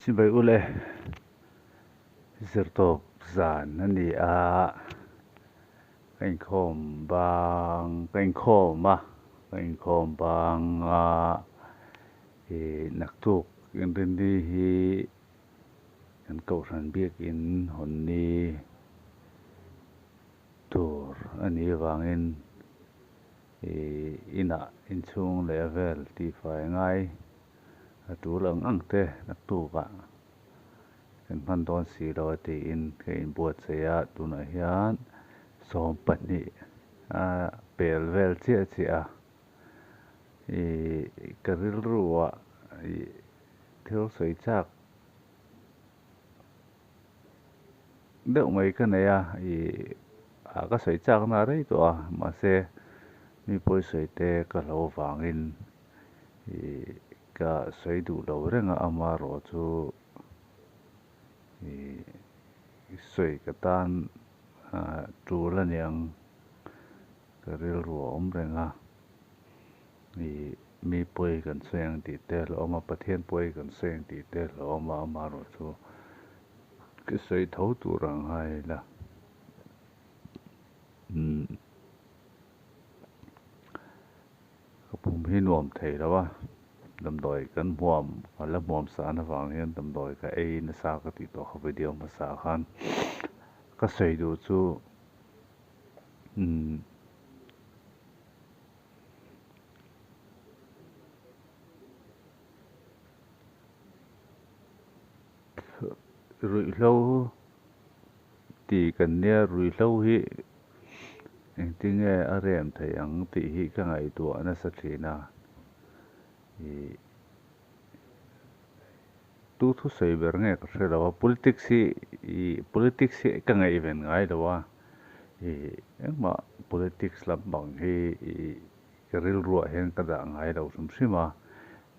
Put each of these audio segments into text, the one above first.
Chibai ule, zirtawp zan a ni a, ka inkhawm bang, ka inkhawm a, ka inkhawm bang a, ih naktuk inrinni hi kan kohhran biakin hawnni tur a nih avangin ih inah inchhung leh vel tihfai ngai a tul ang ang te naktukah kan hman dawn si lo a tiin ka inbuatsaih a, tunah hian 20 a pel vel chiah chiah a, ih ka rilruah ih thil sawi chak deuh mai ka nei a, ih ah ka sawi chak na rei tawh a, mahse mi pawi sawi te ka hlo vangin ih ka sawi duh lo reng a, amaherawh chu ih sawi ka tan tul a niang ka rilru a awm reng a, ih mi pawi kan sawi ang tih te a hlauhawm a, Pathian pawi kan sawi ang tih te a hlauhawm a, amaherawh chu ka sawi tho tur ang ngai ila. Umm ka pum hi nuam thei lo a, damdawi kan hmuam ka la hmuam san avang hian damdawi ka ei nasa ka tih tawh kha video hmasa khan ka sawi duh chu umm ruihhlo tih kan nia ruihhlo hi engtinge a rem theih ang tih hi ka ngaihtuah nasa thin a, ih tu thusawi ber nge ka hre lo a, politics hi ih politics hi ka ngaihven ngai lo a, ih engmah politics lampang hi ih ka rilruah hian ka dah ngai lo hrim hrim a,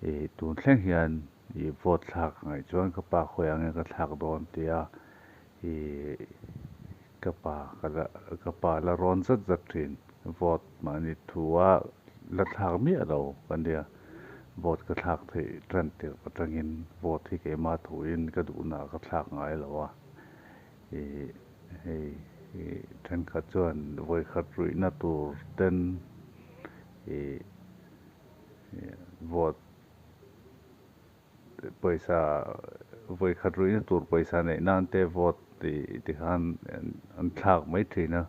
ih tun thleng hian ih vote thlak ngaih chuan ka pa khawiah nge ka thlak dawn tia ih ka pa ka la ka pa la rawn zat zat thin vote mahni thu a la thlak miah lo ka nia vote ka thlak theih tan tirh atangin vote hi keimah thuin ka duhna ka thlak ngai lo a ih hei ih thenkhat chuan vawikhat ruihna tur ten ih vote pawisa vawikhat ruihna tur pawisa neih nan te vote tih tikhan an thlak mai thin a,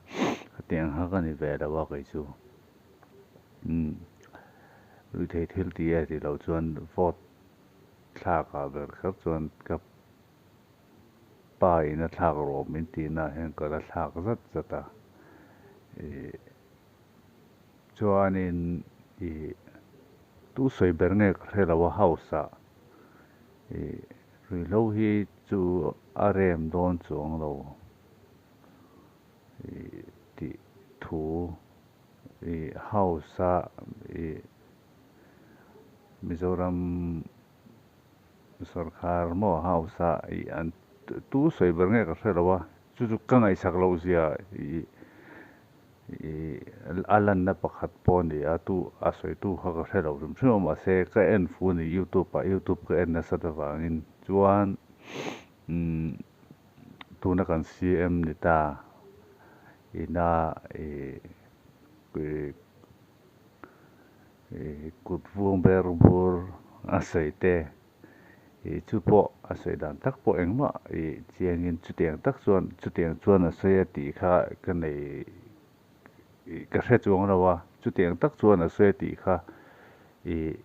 hetiang kha ka ni ve lo a kei chu umm ruihtheih thil tih e tih loh chuan vote thlak ah ber kher chuan ka pa in a thlak rawh min tih na hian ka la thlak zat zat a ih chuanin ih tu sawi ber nge ka hre lo a house ah ih ruihhlo hi chu a rem dawn chuang lo ih tih thu ih house a ih Mizoram sorkar maw house ah ih an tu sawi ber nge ka hre lo a chu chu ka ngaihsak loh zia ih ih a lanna pakhat pawh a ni a tu a sawi tu kha ka hre lo hrim hrim a mahse ka en fu a ni youtube ah youtube ka en nasat avangin chuan umm tuna kan C_M ni ta ina ih ih ih kut vung ber bur a sawi te ih chu pawh a sawi dan tak pawh engmah ih chiangin chutiang tak chuan chutiang chuan a sawi a tih kha ka nei ih ka hre chuang lo a, chutiang tak chuan a sawi a tih kha ih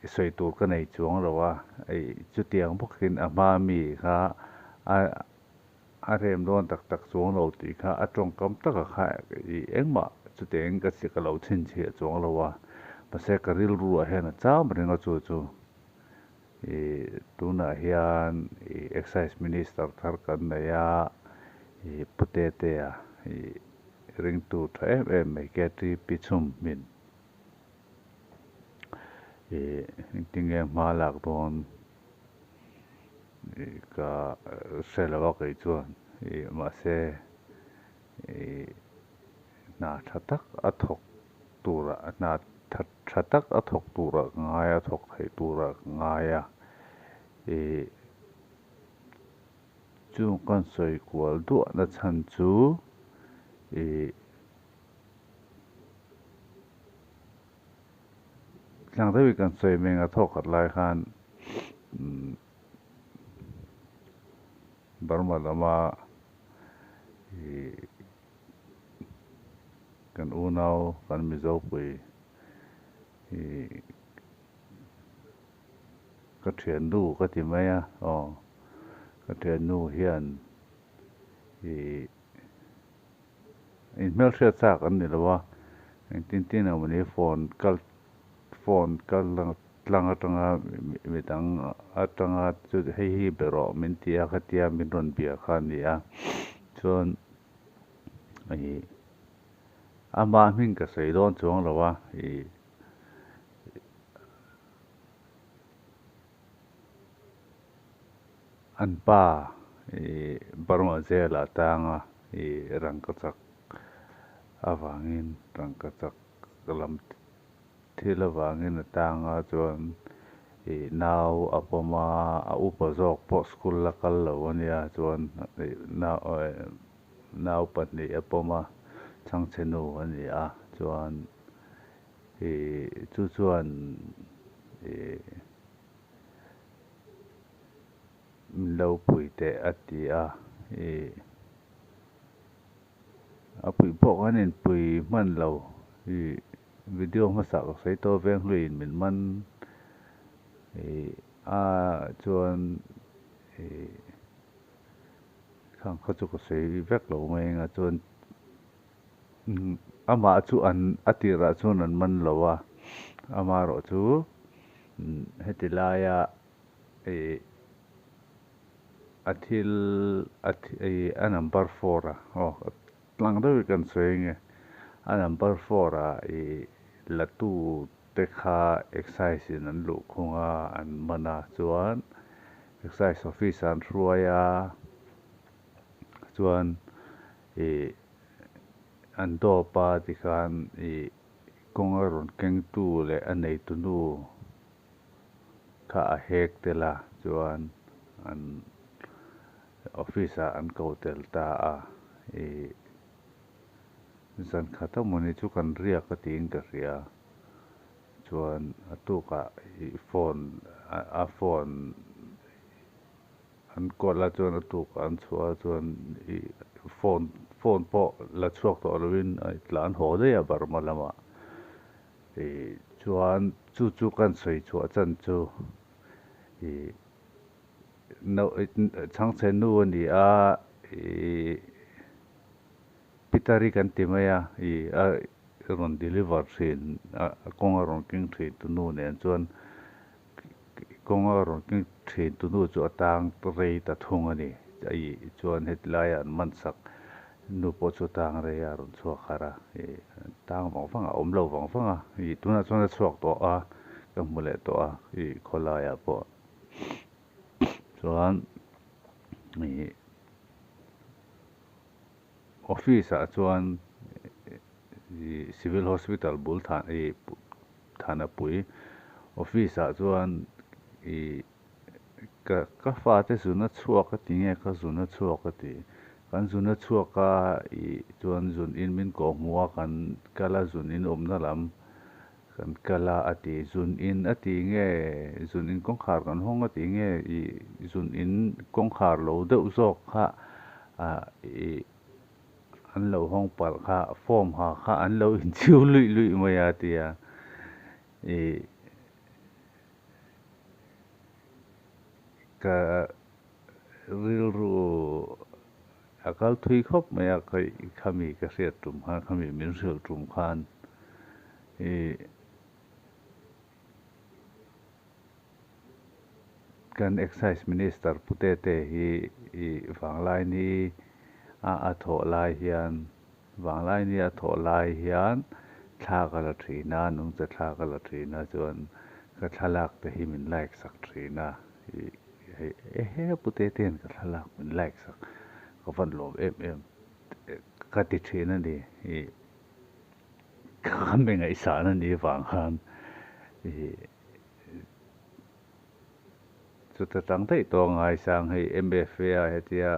sawi tur ka nei chuang lo a, ih chutiang bawkin a hma mi kha a a rem dawn tak tak chuang lo tih kha a tawngkam taka kha ih engmah chutiangin ka ka lo chhinchhiah chuang lo a, mahse ka rilruah hian a cham reng a chu chu ih tunah hian ih excise minister thar kan nei a, ih Pu Tetea ih ringtu tha em em mai K_T_P chhum hmin ih engtinge hma lak dawn ih ka hre lo a kei chuan ih mahse ih hna tha tak a thawk turah hna tha tak a thawk turah ka ngai a, thawk theih turah ka ngai a. Ih chung kan sawi kual duah na chhan chu ih tlang deuhin kan sawi mai ang a thawk khat lai khan umm Burma lama ih kan unau kan Mizo pui ih ka thiannu ka ti mai a aw ka thiannu hian ih inhmelhriat chak an ni lo a engtin tin emaw ni phone kal phone kal tlang atanga midang atanga chu hei hi be rawh min ti a khatia min rawn bia kha a ni a chuan ih amah hming ka sawi dawn chuang lo a ih. An pa ih Burma jail ah tanga ih rangkachak avangin rangkachak lam thil avangin a tang a chuan ih nau a pawm a, a upa zawk pawh school a kal lo a nia chuan ih nau nau pahnih a pawm a chhangchhe nu a ni a chuan. Ih chu chuan ih min lo pui teh a ti a, ih a puih pawh kan inpui hman lo, ih video hmasa ka sawi tawh veng hluiin min man ih a chuan ih khang kha chu ka sawi vek lo mai ang a chuan. Amah chu an a tirah chuan an man lo a, amaherawh chu heti laia ih a thil a ih a number four a aw tlang deuh hi kan sawi ange a number four a ih la tu te kha excise in an luh khung a an man a chuan excise office ah an hruai a chuan ih. An dawp a tikhan ih kawng a rawn kengtu leh a neitu nu kha a hek tel a chuan an office ah an ko tel ta a ih zan khat amawni chu kan riak a tiin ka hria chuan a tukah ih phone a phone An call a chuan a tukah an chhuah a chuan ih phone phone pawh la chhuak tawh lovin a tlan haw daih a Burma lamah ih chuan chu chu kan sawi chhuah chan chu ih no chhangchhe nu a ni a ih Pitari kan ti mai a ih a rawn deliver thin a kawng a rawn keng thin tu nu nen chuan. Kawng a rawn keng thin tu nu chu a tang rei ta thung a ni. Ih chuan heti laiah an man sak nu pawh chu a tang rei a, a rawn chhuak har a. Ih tang vang vang a, a awm lo vang vang a. Ih tunah chuan a chhuak tawh a, ka hmu leh tawh a ih khawlaiah pawh chuan ih office ah chuan ih civil hospital bul than ih Thanapui office ah chuan ih ka ka fate zun a chhuak a ti nge ka zun a chhuak a ti. Kan zun a chhuak a ih chuan zun in min kawh hmuh a kan kal a zun in awmna lam kan kal a a ti. Zun in a ti nge zun in kawngkhar kan hawng a ti nge ih zun in kawngkhar lo deuh zawk kha ah ih An lo hawng palh kha form ha kha an lo inchiu luih luih mai a tia ih ka rilru a kal thui khawp mai a khami ka hriat tum khan khami min hrilh tum khan ih Kan Excise Minister Pu Tete hi ih Vanglaini a a thawh lai hian Vanglaini a thawh lai hian thla ka la thin a, nungcha thla ka la thin a chuan ka thlalak te hi min like sak thin a ih hei ehe Pu Tete'n ka thlalak min like sak ka van lawm em em ka ti thin a ni ih ka mi ngaihsan a nih vang khan ih. Chuta tang daih tawh a ngaisang hei MFA ah hetia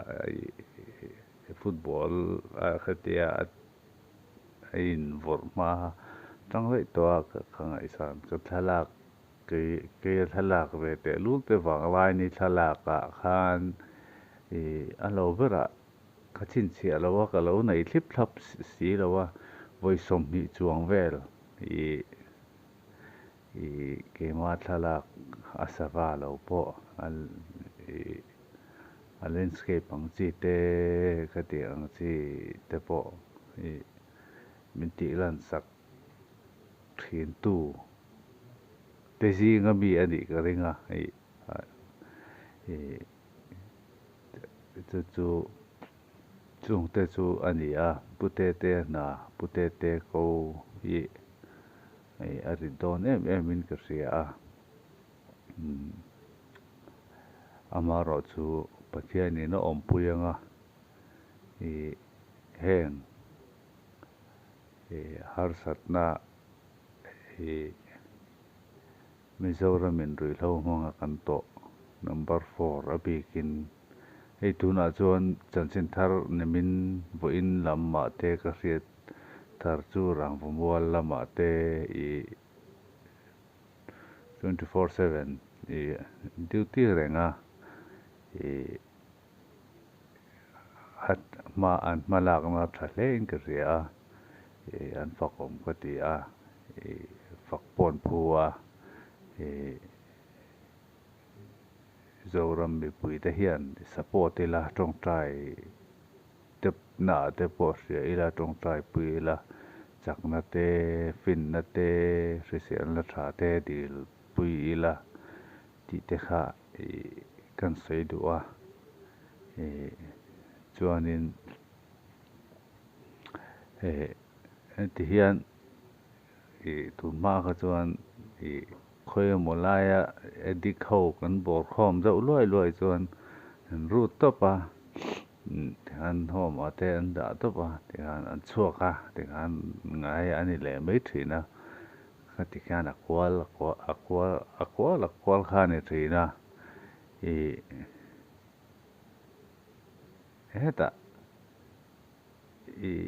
football ah hetia a invawrh hma tang daih tawh a ka ngaihsan ka thlalak kei kei a thlalak ve tehlul te vang laini thlalak ah khan ih a lo berah ka chhinchhiah lo a ka lo nei thlip thlap si lo a vawi 20 chuang vel ih Ih keimah thlalak a sava lo pawh a ih a landscape ang chi te ka tih ang chi te pawh ih min tih lan sak thin tu te zinga mi a nih ka ring a ih ih chu chu chungte chu a ni a pute te hna pute te ko ih. Hei a rit dawn em em in ka hria a, umm amaherawh chu Pathianin a awmpui anga ih heng ih harsatna ih Mizoramin ruihhlo hmanga kan tawh number four a bikin hei tunah chuan chanchin thar nimin vawiin lamah te ka hriat Thar chu Rangvamual lamah te ih 24/7 ih duty reng a ih a hma an hma lakna tha hle in ka hria a ih an fakawm ka ti a ih fak pawn phu a ih Zoram mipui te hian support ila tawngtai Tep naah te pawh hria ila, tawngtai pui ila, chakna te, finna te, hriselna tha te dil pui ila tih te kha ih kan sawi duh a. Ih chuanin eh heti hian ih tun hma kha chuan ih khawi emaw laia addict ho kan bawr khawm deuh luai luai chuan an rut tawp a. Tikhan home ah te an dah tawp a, tikhan an chhuak a, tikhan ngai a ni leh mai thin a, khati khian a kual a kual a kual a kual a kual kha a ni thin a, ih hetah ih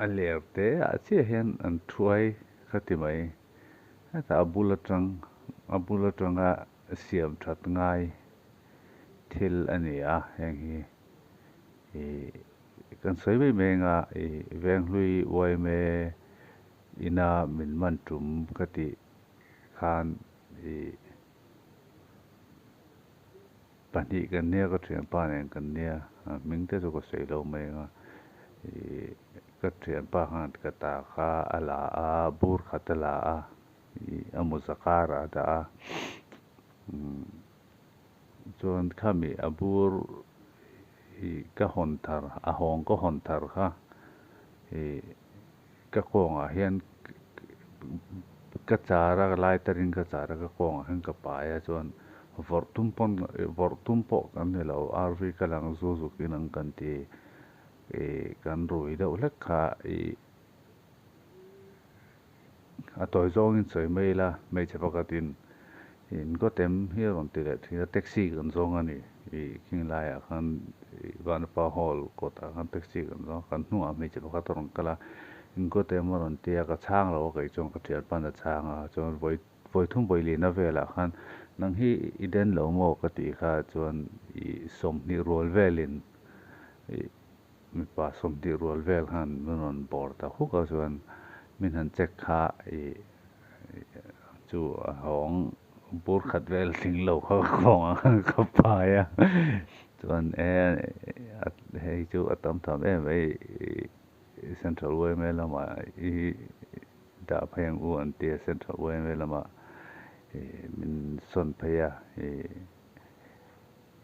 a ler te ah chiah hian an thuai kha ti mai, hetah a bul atang a bul atanga siam that ngai. Thil a ni a, heng hi ih kan sawi mai mai anga ih Venghlui yma ina min man tum ka tih khan ih pahnih kan nia ka thianpa nen kan nia hming te chu ka sawi lo mai anga ih ka thianpa khan ka ta kha a la a bur khat a la a ih a mawza karah a dah a umm. Chuan khami a bur ih ka hawn thar a hawng ka hawn thar kha ih ka kawngah hian ka char a lighter in ka char a ka kawngah hian ka pai a chuan vawrh tum pawn vawrh tum pawh kan ni lo RV ka lang zu zuk in ang kan ti ih kan rui deuh hlek kha ih A tawi zawngin sawi mai ila, hmeichhe pakhatin in Gotem hi a rawn ti leh thin a, taxi kan zawng a ni. Ih khing laiah khan ih Vanapa Hall kawtah khan taxi kan zawng a, kan hnungah hmeichhe pakhat a rawn kal a, in Gotem a rawn ti a, ka chhang lo a kei chuan ka thian pan a chhang a, chuan vawi vawi thum vawi lina velah khan nang hi i den lo maw ka tih kha chuan ih 20 rual velin ih Mipa 20 rual vel khan min rawn bawr ta huk a chuan min han check kha ih chu a hawng bur khat vel tling lo kha ka khawng a ka pai a chuan e hei chu a tam tham em mai ih Central yma lamah i dah phei ang u an ti a Central yma lamah ih min sawn phei a ih.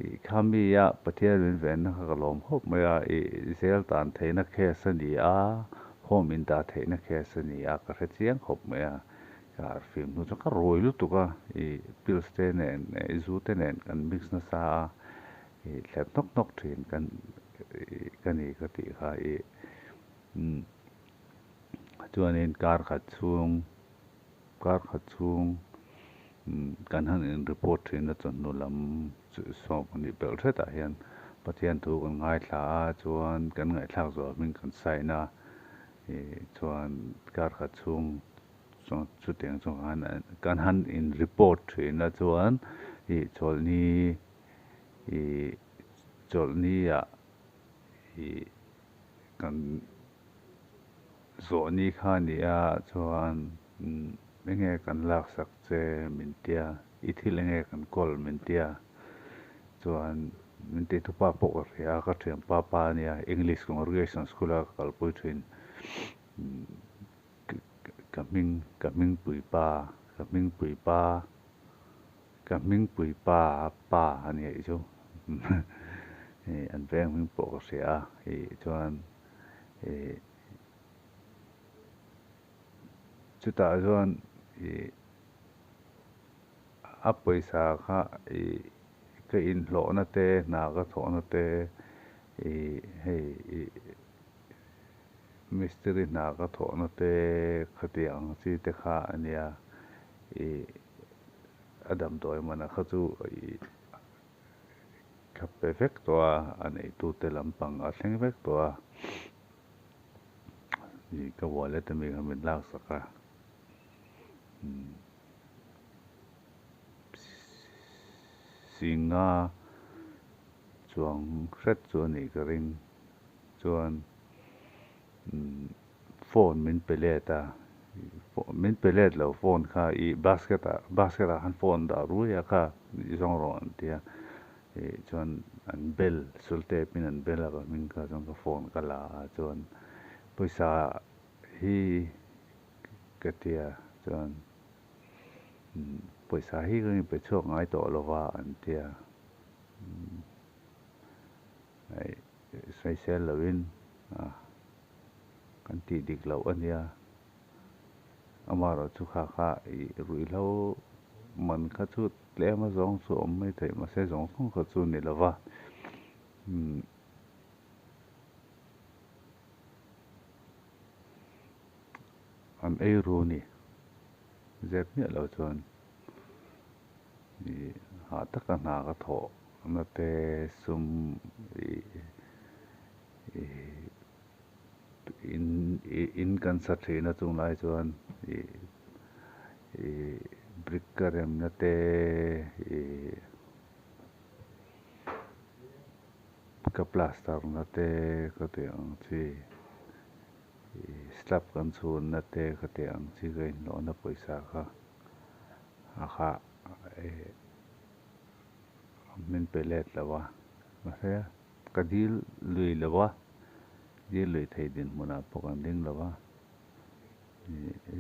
Ih khami a Pathian min venna kha ka lawm khawp mai a, ih zel tan theihna case a ni a, home in dah theihna case a ni a, ka hre chiang khawp mai a, ka harh fim hnu chuan ka rawi lutuk a, ih pills te nen ih zu te nen kan mix nasa a, ih thlep nawk nawk thin kan ih ka ni ka tih kha ih umm chuanin kar khat chhung kar khat chhung. Kan han in report thin a chawhnu lam 20 pelh hretah hian Pathian thu kan ngaithla a, chuan kan ngaihthlak zawh hming kan sign a, ih chuan kar khat chhung chutiang chu kan han in report thin a, chuan ih chawlhni ih chawlhni ah ih kan zawh ni kha a ni a, chuan enge kan laksak che min tia, i thil enge kan kawl min tia, chuan min tih thupa pawh ka hria a, ka thianpa pa a nia, English Congregation School a ka kalpui thin, ka hming ka hmingpui pa ka hmingpui pa ka hmingpui pa pa a nia ih chu an veng hming pawh ka hria a, ih chuan ih chutah chuan ih a pawisa kha ih ka inhlawhna te hna ka thawhna te ih hei ih mistiri hna ka thawhna te khatiang ang chi te kha a nia ih a damdawi mana kha chu ih ka pe vek tawh a, a neitute lampang a thleng vek tawh a, ih ka wallet ami kha min laksak a, Singa chuang hret chu a nih ka ring chuan phone min pe let a, min pe let lo phone kha ih basket ah basket ah khan phone dah rui a kha i zawng rawh an ti a, ih chuan an bel sul tep in an bel a ka hming kha chuan ka phone ka la a chuan pawisa hi ka ti a chuan pawisa hi ka inpe chhuak ngai tawh lo va an ti a, sawisel loin kan tih dik loh a nia, amaherawhchu kha kha ih ruihhlo man kha chu tlem a zawng chu a awm mai theih mahse zawng zawng kha chu a ni lo va. An ei ru ni zep miah lo chuan ih hah taka hna ka thawh na te sum ih ih in in kan sa thin a chung lai chuan ih ih brick ka rem na te ih ka plaster na te ka tih ang chi. Slab kan chhunna te ka tih ang chi ka inhlawhna pawisa kha a kha min pe let lo a, mahse ka dil lui lo a, dil lui thei dinhmunah pawh kan ding lo a,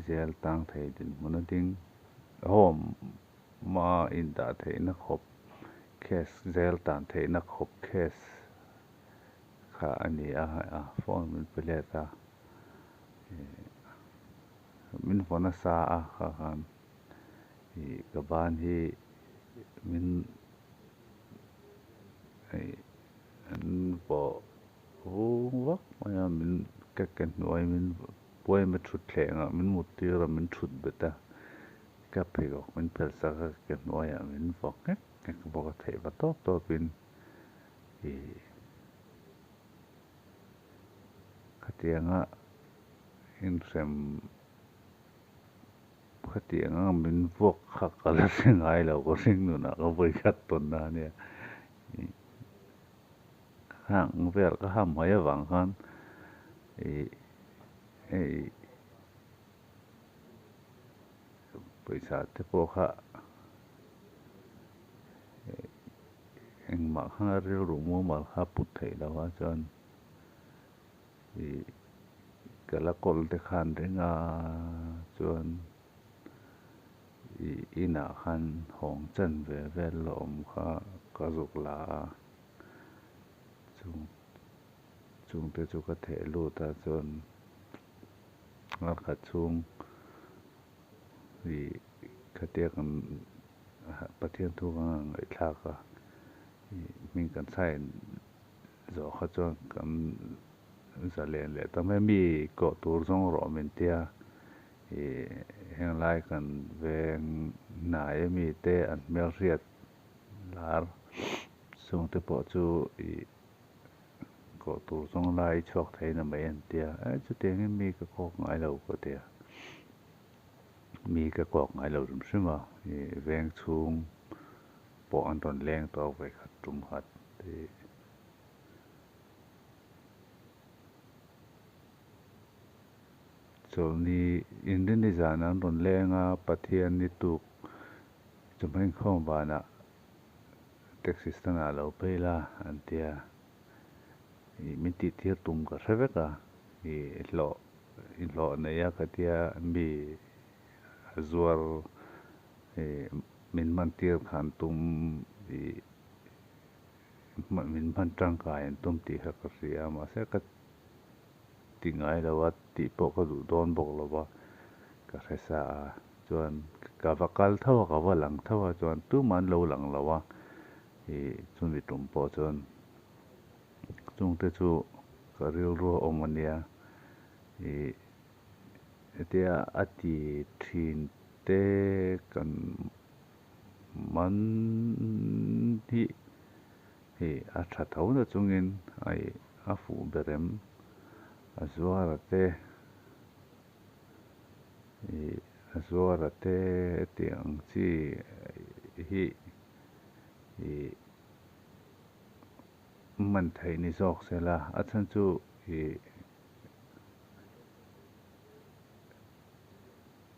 zel tang thei dinhmun a ding home a indah theihna khawp case zel tan theihna khawp case. Kha a ni a, a phone min pe let a, ih min vaw nasa a kha khan ih ka ban hi min ih an vaw vung vak mai a, min ka ke hnuai min puaima thutthleng ah min mut tir a min thut bet a, ka pheikhawk min phelh sak a ka ke hnuaiah min vaw nghek nghek bawk a theih va tawp tawp in. Ih khatianga inhrem khatianga min vuak kha ka la hre ngai lo ka hring nunah ka vawi khat tawn na ania ih hang vel ka ham mai avang khan ih hei pawisa te pawh kha Engmah kha rilru mumal kha put theih lo a chuan ih ka la kawl te khan reng a chuan ih inah khan hawng chan ve vel la awm kha ka zuk la a chung chung te chu ka theh lut a chuan ralkhat chhung ih khatia kan Pathian thu ka ngaihthlak a, hming kan sign zawh kha chuan kan zalen leh ta mai. Mi koh tur zawng rawh min tia, Ih heng lai kan veng hnai ami te an hmelhriat lar chungte pawh chu ih koh tur zawng lai chhuak thei na mai an tia e chutiangin mi ka kawk ngai lo ka tia mi ka kawk ngai lo hrim hrim a ih veng chhung pawh an rawn leng tawk ve khat tum khat ih. Chawlhni Inrinni zan an rawn leng a, Pathian ni tuk chawhma inkhawm vanah taxi stand ah lo phei la an ti a, ih min tih tir tum ka hre vek a, ih hlawh inhlawh nei a ka tia mi a zuar ih min man tir khan tum ih min hman tangkai an tum tih kha ka hria a, mahse ka ti ngai lo a tih pawh ka duh dawn bawk lo va, ka hre sa a, chuan ka va kal tho a, ka va lang tho a, chuan tumah an lo lang lo a, ih chumi tum pawh chuan chungte chu ka rilru a awm a nia, ih hetia a ti thin te kan man hi Hei a tha tho na chungin a ih a fuh ber em? A zuara te ih a zuara te tih ang chi hi ih man theih ni zawk se la a chhan chu ih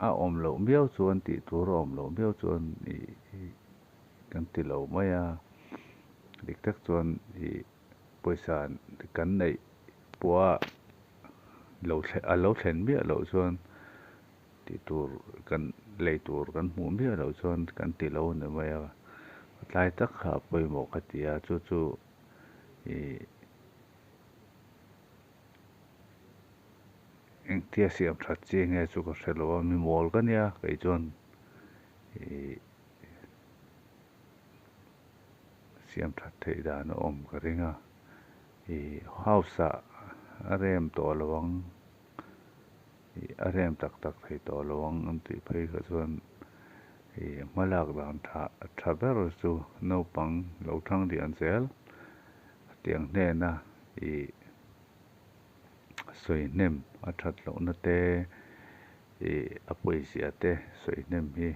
a awm loh miau chuan tih tur a awm loh miau chuan ih Kan ti lo mai a, dik tak chuan ih pawisa kan neih pawha lo a lo thlen miah loh chuan tih tur kan lei tur kan hmuh miah loh chuan kan ti lo a ni mai a, tlai tak kha a pawimawh ka ti a, chu chu ih engtia siam that chi nge chu ka hre lo a, mi mawl ka nia kei chuan ih. Siam that theih dan a awm ka ring a, ih house ah a rem tawh lo ang, ih a rem tak tak thei tawh lo ang an tih phei kha chuan ih hma lak dan tha tha ber chu naupang lo thang lian zel tiang hnena ih sawi hnem a that lohna te ih a pawizia te sawi hnem hi.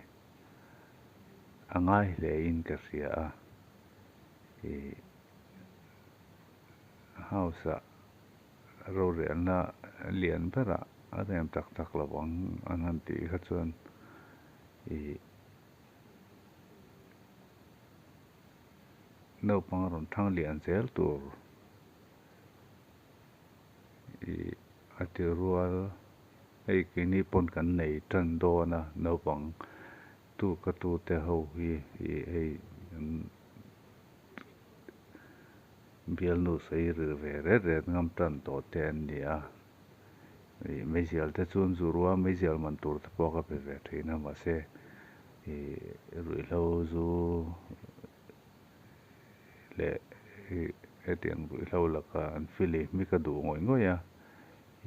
A ngai hle in ka hria a, ih house ah rorelna lian berah a rem tak tak lo ang an han tih kha chuan ih naupang rawn thang lian zel tur ih a ti rual. Hei keini pawn kan nei tan dawn a, naupang tu ka tu te ho hi ih hei an bialnu sawi ri ve ret ret ngam tan tawh te an ni a, ih meizial te chu an zu rua meizial man tur te pawh ka pe ve thin a mahse ih ruihhlo zu leh ih hetiang ruihhlo laka an fili hi ka duh ngawih ngawih a.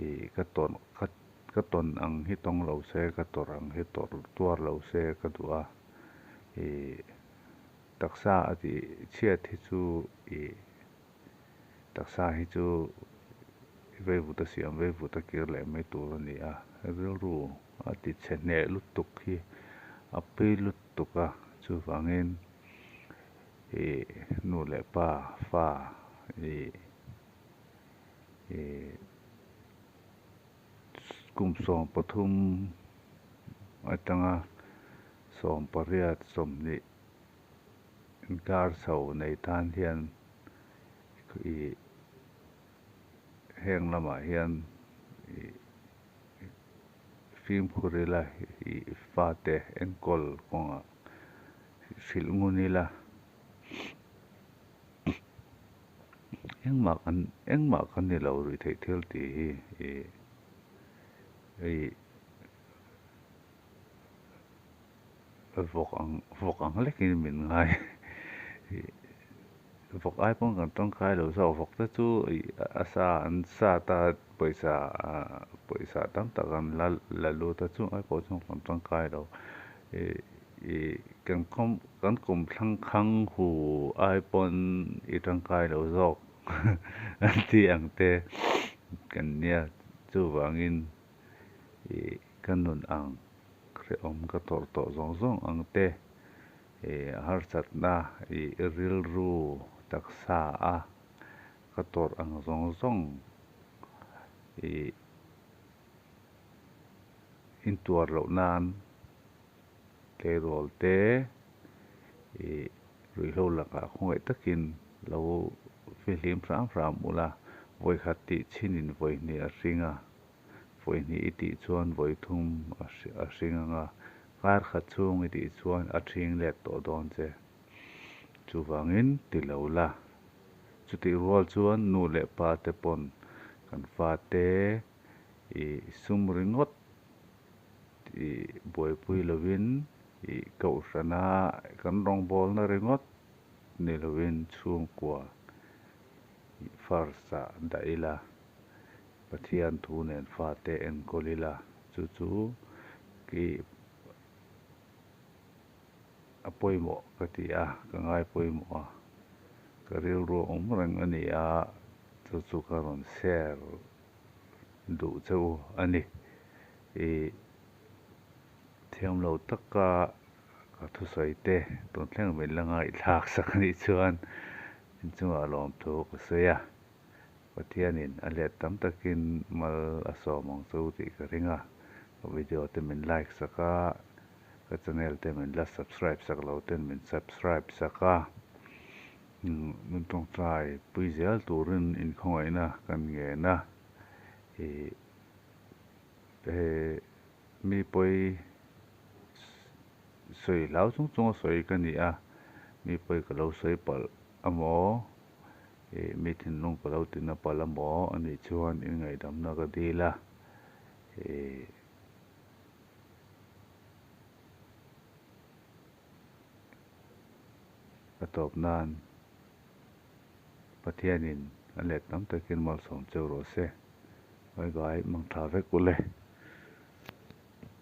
Ih ka tawrh ka ka tawn ang hi tawng lo se ka tawrh ang hi tawrh tuar lo se ka duh a ih taksa a tih chhiat hi chu ih taksa hi chu veivut a siam veivut a kir leh mai tur a ni a rilru a ti chhe hneh lutuk hi a pui lutuk a chuvangin ih nu leh pa fa ih. Ih kum 13 atanga 18 20 inkar chho nei tan hian ih heng lamah hian ih fimkhur ila ih fate enkawl kawngah hrilh ngun ila. Engmah kan engmah kan ni lo ruih theih thil tih hi ih ih vawk ang vawk ang lekin min ngai ih Vawk ai pawn kan tangkai lo zawk. Vawk te chu ih a sa an sat a pawisa pawisa tam tak an la la lut a chung ai pawh chuan kan tangkai lo. Ih ih kan kawm kan kawmthlang khang hu ai pawn i tangkai lo zawk an tih ang te kan nia. Chuvangin ih ka nun ang hrehawm ka tawrh tawh zawng zawng ang te. Ih harsatna ih rilru taksa a ka tawrh ang zawng zawng ih intuar loh nan tleirawl te ih ruihhlo lakah khawngaih takin lo fihlim hram hram ula, vawikhat tih chhinin vawihnih a hring a. Vawihnih i tih chuan vawithum a hring ang a, kar khat chhung i tih chuan a ṭhing let tawh dawn che. Chuvangin ti lo la. Chutih rual chuan nu leh pa te pawn kan fate i sum ringawt i buaipui lovin i kohhrana kan rawngbawlna ringawt ni lovin chhungkua i first ah dah ila. Pathian thu nen fate enkawl ila, chu chu ki a pawimawh ka ti a, ka ngai pawimawh a, ka rilru a awm reng a ni a, chu chu ka rawn share duh che u a ni. Ih thiam lo taka ka thusawi te tun thleng min la ngaihthlak sak a nih chuan inchungah lawmthu ka sawi a. Pathianin a let tam takin mal a sawm ang chu tih ka ring a, ka video te min like sak a, ka channel te min la subscribe sak lo ten min subscribe sak a, min tawngtai pui zel turin inkhawngaihna kan ngen a, ih he mi pawi sawi hlau chung chunga sawi ka ni a, mi pawi ka lo sawi palh amaw? Ih mi thinlung ka lo tina palh a maw a nih chuan in ngaihdamna ka dil a, ih ka tawp nan Pathianin a let tam takin malsawm cheu rawh se. Bye bye, mangtha vek u le.